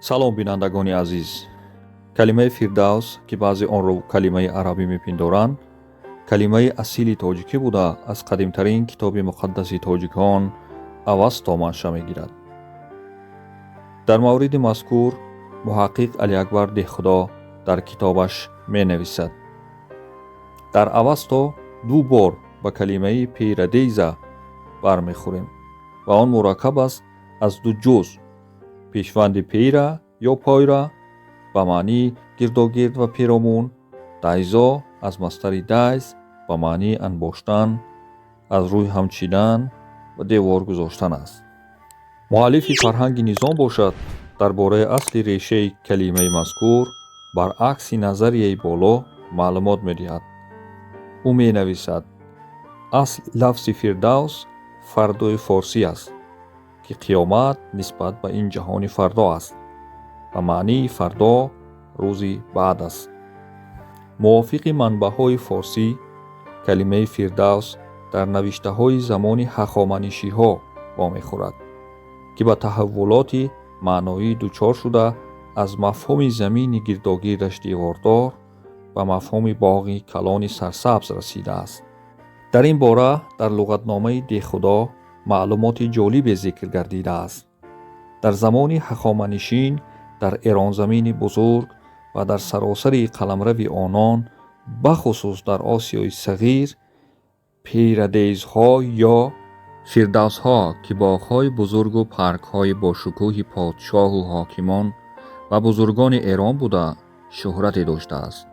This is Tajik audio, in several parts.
Салом, бинандагони азиз! Калимаи фирдавс, ки баъзе онро калимаи арабӣ мепиндоранд, калимаи асили тоҷикӣ буда, аз қадимтарин китоби муқаддаси тоҷикон Авасто манша мегирад. Дар мавриди мазкур муҳаққиқ Алиакбар Деҳхудо дар китобаш менависад: дар Авасто ду бор ба калимаи пейрадейза бармехӯрем ва он мураккаб аст аз ду ҷузъ: пешванди пейра ё пойра ба маънии гирдогирд ва перомун, дайзо аз масдари дайз ба маънии анбоштан, аз рӯй ҳам чидан ва девор гузоштан аст. Муаллифи фарҳанги Низом бошад, дар бораи асли решаи калимаи мазкур баръакси назарияи боло маълумот медиҳад. Ӯ менависад: асли лафзи фирдавс фардои форсӣ аст, ки қиёмат нисбат ба ин ҷаҳони фардо аст ва маънии фардо рӯзи баъд аст. Мувофиқи манбаъҳои форсӣ, калимаи фирдавс дар навиштаҳои замони ҳахоманишиҳо вомехӯрад, ки ба таҳаввулоти маъноӣ дучор шуда, аз мафҳуми замини гирдогирдаш девордор ба мафҳуми боғи калони сарсабз расидааст. Дар ин бора дар луғатномаи Деҳхудо маълумоти ҷолибе зикр гардидааст. Дар замони ҳахоманишин дар Эронзамини бузург ва дар саросари қаламрави онон, бахусус дар Осиёи Сағир, пейрадейзҳо ё фирдавсҳо, ки боғҳои бузургу паркҳои бошукӯҳи подшоҳу ҳокимон ва бузургони Эрон буда, шӯҳрате доштааст.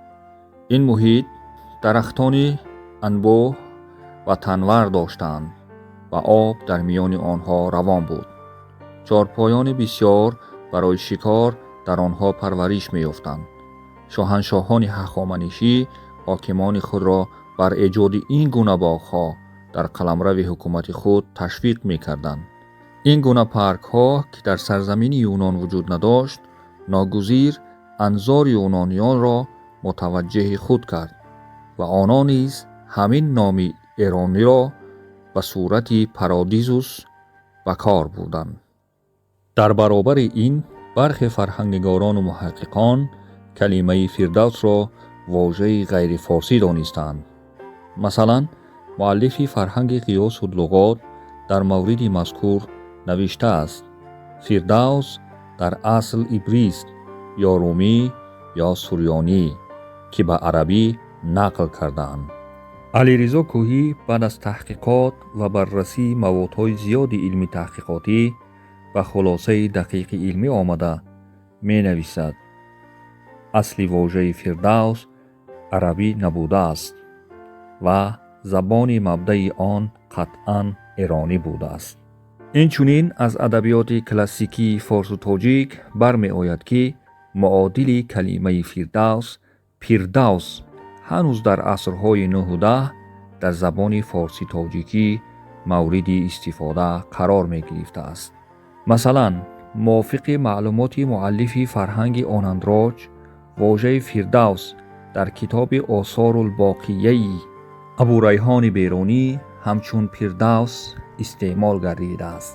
Ин муҳит дарахтони анбӯҳ ва танвар доштанд ва об дар миёни онҳо равон буд. Чорпоёни бисьёр барои шикор дар онҳо парвариш меёфтанд. Шоҳаншоҳони ҳахоманишӣ ҳокимони худро бар эҷоди ин гуна боғҳо дар қаламрави ҳукумати худ ташвиқ мекарданд. Ин гуна паркҳо, ки дар сарзамини Юнон вуҷуд надошт, ногузир анзори юнониёнро мутаваҷҷеҳи худ кард ва онон низ ҳамин номи эрониро ба сурати парадизус ба кор бурданд. Дар баробари ин, бархе фарҳангнигорону муҳаққиқон калимаи фирдавсро вожаи ғайрифорсӣ донистаанд. Масалан, муаллифи фарҳанги Ғиёсуллуғот дар мавриди мазкур навиштааст: фирдавс дар асл ибрист ё румӣ ё сурёнӣ, ки ба арабӣ нақл кардаанд. Алиризо Кӯҳӣ баъд аз таҳқиқот ва баррасии маводҳои зиёди илми таҳқиқотӣ ба хулосаи дақиқи илмӣ омада, менависад: асли вожаи фирдавс арабӣ набудааст ва забони мабдаи он қатъан эронӣ будааст. Инчунин аз адабиёти классикии форсу тоҷик бармеояд, ки муодили калимаи фирдавс, пирдавс, ҳанӯз дар асрҳои нӯҳу даҳ дар забони форсӣ-тоҷикӣ мавриди истифода қарор мегирифтааст. Масалан, мувофиқи маълумоти муаллифи фарҳанги Онандроҷ, вожаи фирдавс дар китоби Осорулбоқияи Абурайҳони Берунӣ ҳамчун пирдавс истеъмол гардидааст.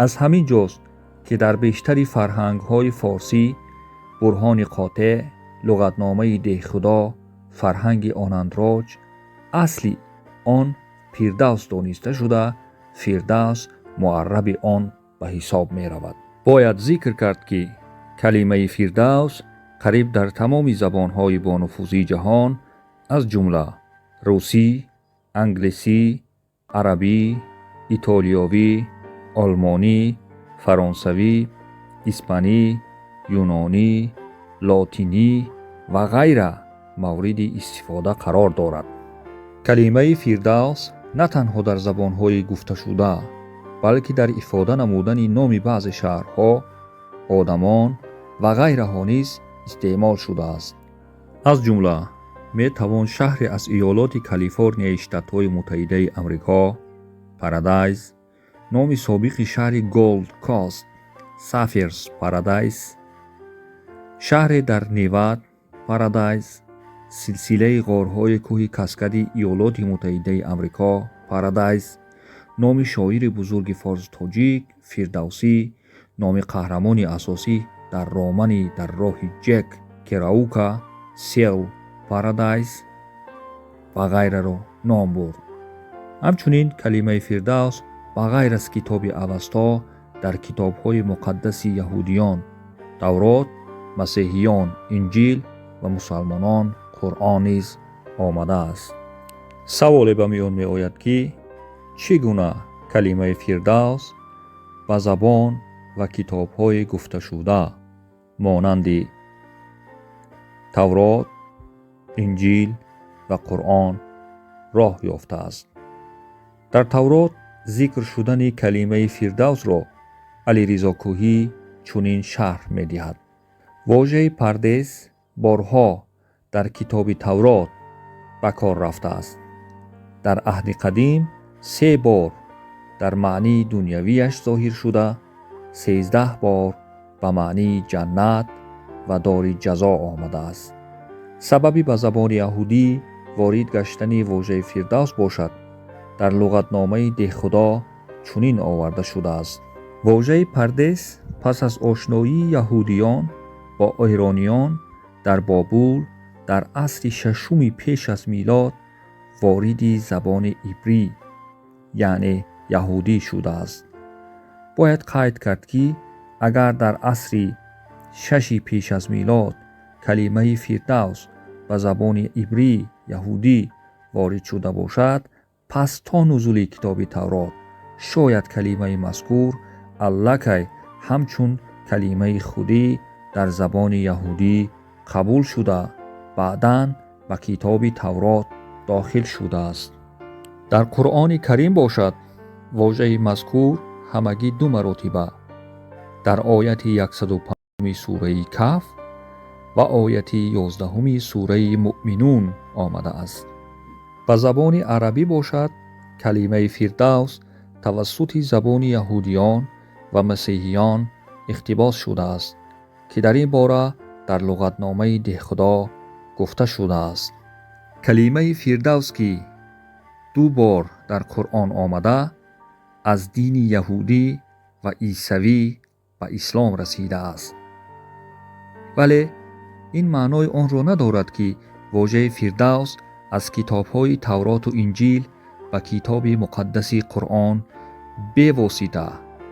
Аз ҳамин ҷост, ки дар бештари фарҳангҳои форсӣ, Бурҳони Қотеъ, луғатномаи Деҳхудо, фарҳанги Онандроҷ, асли он пирдавс дониста шуда, фирдавс муарраби он ба ҳисоб меравад. Бояд зикр кард, ки калимаи фирдавс қариб дар тамоми забонҳои бонуфузии ҷаҳон, аз ҷумла русӣ, англисӣ, арабӣ, итолиёвӣ, олмонӣ, фаронсавӣ, испанӣ, юнонӣ, лотинӣ ва ғайра мавриди истифода қарор дорад. Калимаи фирдавс на танҳо дар забонҳои гуфташуда, балки дар ифода намудани номи баъзе шаҳрҳо, одамон ва ғайраҳо низ истеъмол шудааст. Аз ҷумла метавон шаҳре аз иёлоти Калифорнияи Штатҳои Муттаҳидаи Амрико Парадайз, номи собиқи шаҳри Голд Кост Саферс Парадайз, шаҳре дар Невад Парадайз, силсилаи ғорҳои кӯҳи Каскади Иёлоти Муттаҳидаи Амрико Парадайз, номи шоири бузурги форсу тоҷик Фирдавсӣ, номи қаҳрамони асосӣ Дар романи «Дар роҳи Ҷек Кераука», сел, Парадайз ва ғайраро ном бурд. Ҳамчунин калимаи Фирдавс ба ғайр аз китоби Авасто дар китобҳои муқаддаси яҳудиён Таврот, масеҳиён Инҷил ва мусалмонон Қуръон низ омадааст. Саволе ба миён меояд, ки чӣ гуна калимаи Фирдавс ба забон ва китобҳои гуфташуда монанди Таврот, Инҷил ва Қуръон роҳ ёфтааст? Дар Таврот зикр шудани калимаи Фирдавсро Алиризо Кӯҳӣ чунин шарҳ медиҳад: вожаи пардес борҳо дар китоби Таврот ба кор рафтааст. Дар Аҳди Қадим се бор дар маънии дунявиаш зоҳир шуда, 13 бор ба маънии ҷаннат ва дори ҷазо омадааст. Сабаби ба забони яҳудӣ ворид гаштани вожаи Фирдавс бошад, дар луғатномаи Деҳхудо чунин оварда шудааст: вожаи пардес пас аз ошноии яҳудиён бо эрониён дар Бобул дар асри шашуми пеш аз милод вориди забони ибрӣ, яъне яҳудӣ, шудааст. Бояд қайд кард, ки агар дар асри шаши пеш аз милод калимаи Фирдавс ба забони ибрӣ яҳудӣ ворид шуда бошад, пас то нузули китоби Таврот шояд калимаи мазкур аллакай ҳамчун калимаи худӣ дар забони яҳудӣ қабул шуда, баъдан ба китоби Таврот дохил шудааст. Дар Қуръони Карим бошад, вожаи мазкур ҳамагӣ ду маротиба дар ояти 105-уми сураи Каҳф ва ояти 11-уми сураи Муъминун омадааст. Ба забони арабӣ бошад, калимаи Фирдавс тавассути забони яҳудиён ва масеҳиён иқтибос шудааст, ки дар ин бора дар луғатномаи Деҳхудо гуфта шудааст: калимаи Фирдавс, ки ду бор дар Қуръон омада, аз дини яҳудӣ ва исавӣ ба ислом расидааст. Вале ин маънои онро надорад, ки вожаи Фирдавс аз китобҳои Тавроту Инҷил ба китоби муқаддаси Қуръон бевосита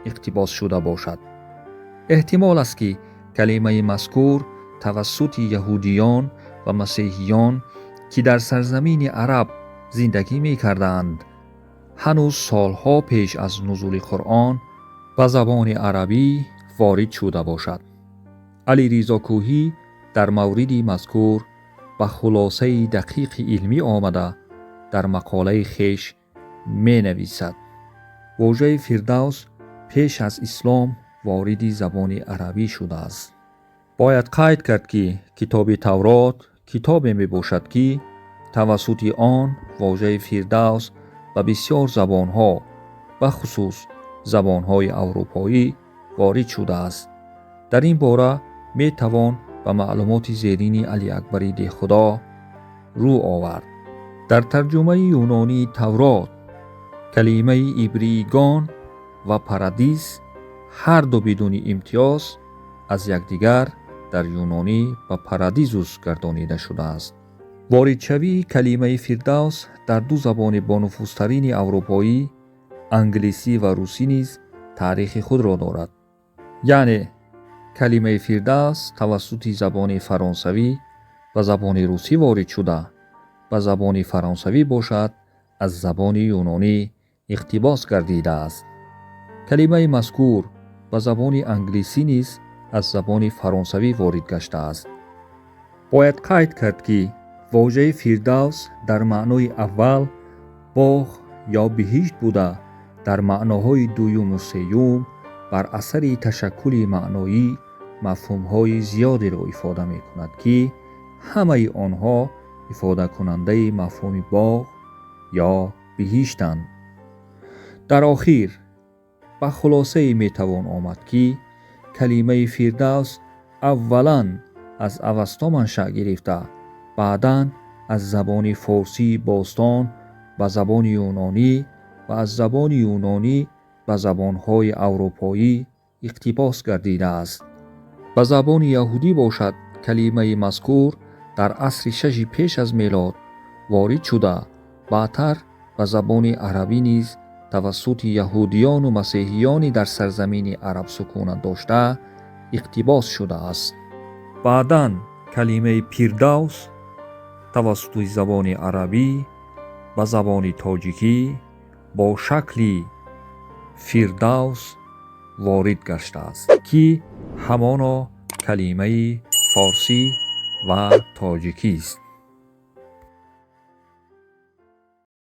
иқтибос шуда бошад. Эҳтимол аст, ки калимаи мазкур тавассути яҳудиён ва масеҳиён, ки дар сарзамини араб зиндагӣ мекарданд, ҳанӯз солҳо пеш аз нузули Қуръон ба забони арабӣ ворид шуда бошад. Алиризо Кӯҳӣ дар мавриди мазкур ба хулосаи дақиқи илмӣ омада, дар мақолаи хеш менависад: вожаи Фирдавс пеш аз ислом вориди забони арабӣ шудааст. Бояд қайд кард, ки китоби Таврот китобе мебошад, ки тавассути он вожаи Фирдавс ба бисёр забонҳо, бахусус забонҳои аврупоӣ, ворид шудааст. Дар ин бора метавон ба маълумоти зерини Алиакбари Деҳхудо рӯ овард. Дар тарҷумаи юнонии Таврот калимаи ибрии гон ва парадис ҳарду бидуни имтиёз аз якдигар дар юнонӣ ба парадизус гардонида шудааст. Воридшавии калимаи Фирдавс дар ду забони бонуфузтарини аврупоӣ, англисӣ ва русӣ, низ таърихи худро дорад. Яъне калимаи Фирдавс тавассути забони фаронсавӣ ба забони русӣ ворид шуда, ба забони фаронсавӣ бошад, аз забони юнонӣ иқтибос гардидааст. Калимаи мазкур ба забони англисӣ низ аз забони фаронсавӣ ворид гаштааст. Бояд қайд кард, ки вожаи Фирдавс дар маънои аввал боғ ё биҳишт буда, дар маъноҳои дуюму сеюм бар асари ташаккули маъноӣ мафҳумҳои зиёдеро ифода мекунад, ки ҳамаи онҳо ифодакунандаи мафҳуми боғ ё биҳиштанд. Дар охир ба хулосае метавон омад, ки калимаи Фирдавс аввалан аз Авасто маншаъ гирифта, баъдан аз забони форсии бостон ба забони юнонӣ ва аз забони юнонӣ ба забонҳои аврупоӣ иқтибос гардидааст. Ба забони яҳудӣ бошад, калимаи мазкур дар асри шаши пеш аз мелод ворид шуда, баъдтар ба забони арабӣ низ тавассути яҳудиёну масеҳиёни дар сарзамини араб сукунат дошта иқтибос шудааст. Баъдан калимаи пирдавс тавассути забони арабӣ ба забони тоҷикӣ бо шакли фирдавс ворид гаштааст, ки ҳамоно калимаи форсӣ ва тоҷикист.